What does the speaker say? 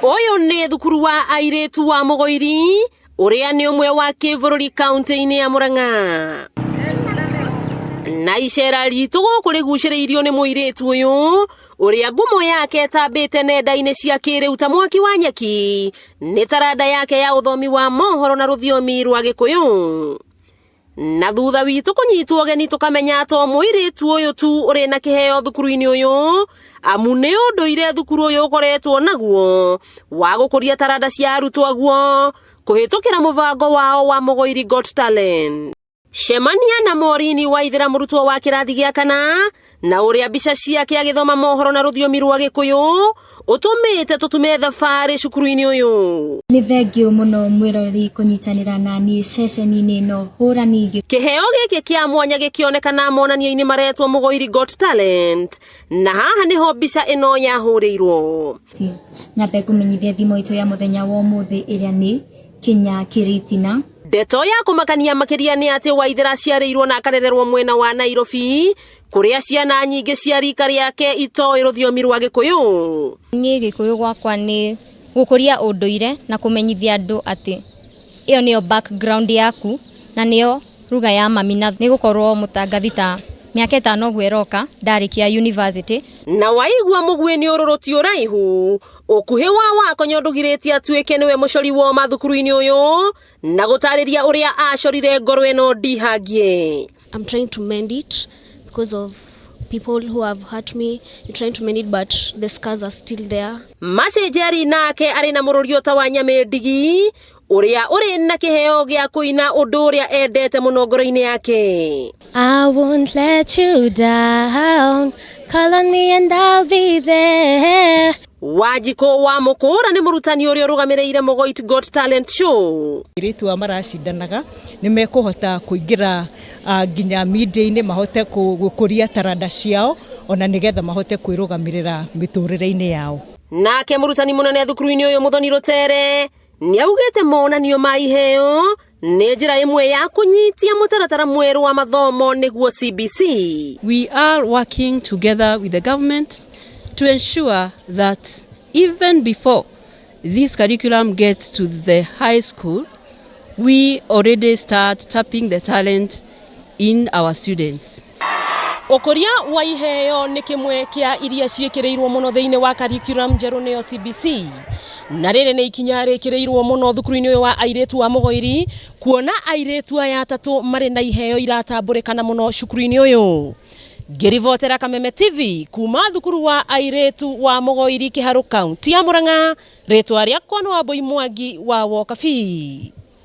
Ũyũ nĩ thukuru wa airĩtu wa Mũgoiri ũrĩa nĩ ũmwe wa kĩbũrũri kaunti-inĩ ya Murang'a. Na icera ritũ gũkũ rĩgucĩrĩirio nĩ mũirĩtu ũyũ ũrĩa ngumo yake ĩtambĩte nenda-inĩ cia kĩrĩu ta mwaki wa nyeki nĩ taranda yake ya ũthomi wa mohoro na rũthiomi rwa Gĩkũyũ. Na thutha witũ kũnyitwo ũgeni tũkamenya to mũirĩtu ũyũ tu ũrĩ na kĩheo thukuru-inĩ ũyũ, amu nĩ ũndũire thukuru ũyũ ũkoretwo naguo wa gũkũria taranda cia arutwo aguo kũhĩtũkĩra mũbango wao wa Mũgoiri Got Talent. Cemania na Morini Waithera mũrutwo wa kĩrathi gĩa kana na ũrĩa mbica ciake agĩthoma mohoro na rũthiomi rwa Gĩkũyũ ũtũmĩte tũtume thabarĩ cukuru-inĩ ũyũ. Nĩ thengiũ mũno mwĩroreri kũnyitanĩra na niĩ ceceni-inĩ ĩno hũrani. Kĩheo gĩkĩ kĩa mwanya gĩkĩonekana monanio-inĩ maretwo Mũgoiri Got Talent, na haha nĩho mbica ĩno yahũrĩirwo. Nyambe ngũmenyithie thimũ itũ ya mũthenya wa ũmũthĩ ĩrĩa nĩ Kĩnya Kĩrĩtina. Ndeto ya kũmakania makĩria nĩ atĩ Waithera aciarĩirwo na akarererwo mwena wa Nairobi, kũrĩa ciana nyingĩ cia rika rĩake itoĩ rũthiomi rwa Gĩkũyũ. Niĩ Gĩkũyũ gwakwa nĩ gũkũria ũndũire na kũmenyithia andũ atĩ ĩyo nĩyo background yaku na nĩyo ruga ya mami, na nĩ gũkorwo mũtangathi ta mĩaka 5 ũguo ĩroka ndarĩkia university. Na waigua mũguĩ nĩ ũrũrũ ti ũraihu, ũkuhĩ wa Wakonyo ndũgirĩtie atuĩke nĩwe mũcori woma thukuru-inĩ ũyũ na gũtarĩria ũrĩa acorire ngoro ĩno ndihangie. I'm trying to mend it because of people who have hurt me. You're trying to mend it, but the scars are still there. Mercy Njeri nake arĩ na mũrũrio ta wa Nyamĩndigi ũrĩa ũrĩ na kĩheo gĩa kũina ũndũ ũrĩa endete mũno ngoro-inĩ yake. I won't let you down. Call on me and I'll be there. Wanjikũ wa Mũkũra nĩ mũrutani ũrĩa ũrũgamĩrĩire Mũgoit Got Talent Show. Airĩtu aya maracindanaga nĩ mekũhota kũingĩra nginya media-inĩ, mahote gũkũria taranda ciao ona nĩgetha mahote kwĩrũgamĩrĩra mĩtũrĩre-inĩ yao. Nake mũrutani mũnene thukuru-inĩ ũyũ Mũthoni Rũtere nĩaugĩte monanio ma iheo nĩ njĩra ĩmwe ya kũnyitia mũtaratara mwerũ wa mathomo nĩguo CBC. We are working together with the government to ensure that even before this curriculum gets to the high school, we already start tapping the talent in our students. Ũkũria wa iheo nĩ kĩmwe kĩa iria ciĩkĩrĩirwo mũno thĩinĩ wa curriculum njerũ nĩyo CBC. Na rĩrĩ nĩ ikinya rĩkĩrĩirwo mũno thukuru-inĩ ũyũ wa airĩtu wa Mũgoiri, kuona airĩtu aya atatũ marĩ na iheo iratambũrĩkana mũno cukuru-inĩ ũyũ. Ngĩribotera Kameme TV kuma thukuru wa airĩtu wa Mũgoiri, Kĩharũ, kaunti ya Murang'a, rĩtwa rĩakwa nĩ Wambui Mwangi wa Wokabi.